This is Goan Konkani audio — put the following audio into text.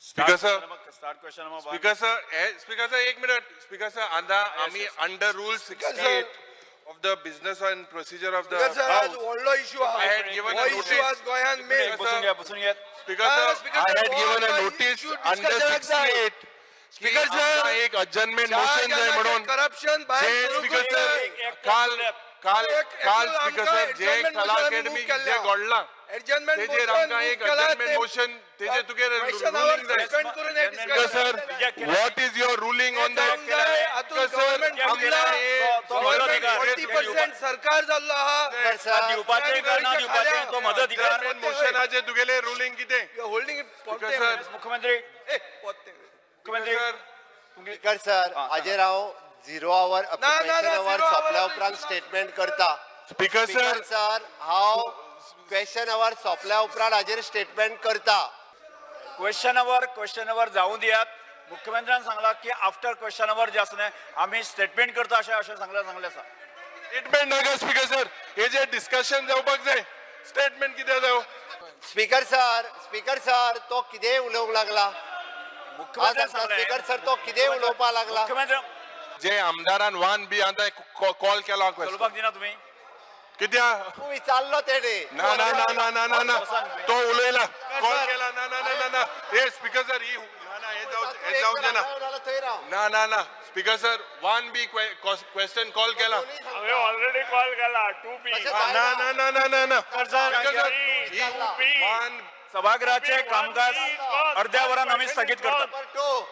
Speaker sir. Start question number. Speaker sir, speaker sir, एक मिनिट. स्पीकर सर, आता आमी under rule 68 of the business and procedure of the sir, आज व्हडलो इशू आहा. I had given a हो इशू notice. आज गोंयांत मेन. बसून घ्या, बसून घ्या. Speaker sir, I had given a notice under 68. Speaker sir, एक अडजर्नमेंट मोशन जाय म्हणून. करप्शन जे भायर स्पीकर करूंक सर, जाय. काल काल काल स्पीकर सर, जे adjournment कला motion आमी अकॅडमी move जे केल्लें. घडलां Adjournment तेजेर motion आमकां move एक केला, adjournment ते motion तेजेर तुगे Question hour ruling जाय. suspend करून हे स्पीकर discussion sir, केलें. What is your ruling on that? जावंक जाय. हातूंत स्पीकर सर, government आमकां तो म्हजो अधिकार. 40% सरकार जाल्लो आहा. सर, दिवपाचें काय ना दिवपाचें तो म्हजो अधिकार. अडजर्नमेंट मोशनाचेर तुगेलें रुलींग कितें? होल्डिंग. स्पीकर सर, मुख्यमंत्री. पोरते. मुख्यमंत्री. सर, स्पीकर सर, हाजेर हांव झिरो our ना, ना, क्वेश्चन our zero hour सोंपल्या उपरांत स्टेटमेंट करता. स्पीकर स्पीकर सर, सर, हांव क्वेश्चन our सोंपल्या उपरांत हाजेर स्टेटमेंट करता. क्वेश्चन our, question our जावूं दियात. मुख्यमंत्र्यान सांगला की आफ्टर क्वेश्चन our जे आसा न्ही, आमी स्टेटमेंट करता अशें अशें सांगलें सांगलें आसा. स्टेटमेंट नाका स्पीकर सर, हे जे डिस्कशन जावपाक जाय. स्टेटमेंट कितें जावं? स्पीकर सर, स्पीकर सर, तो कितेंय उलोवंक लागला. मुख्यमंत्र्यान आज सांगलें. स्पीकर सर, तो कितेंय उलोवपाक लागला. मुख्यमंत्री. जे आमदारान वन बी आतां कॉल केला क्वेश्चन. चलोवपाक दिना तुमी. कित्याक? तूं विचारलो तेणे. ना ना ना ना ना ना ना, तो उलयला, कॉल केला. ना ना ना ना ना, हे स्पीकर सर, ही ना ना, हे जावचें, हे जावचें ना. थंय राव. ना ना ना, speaker sir, one B question call केला. हांवें ऑलरेडी कॉल केला टू बी. तशें ना ना ना ना ना ना, स्पीकर सर, ही बी. वन सभागृहाचे कामकाज अर्ध्या वरान आमी स्थगीत करतात. Number two.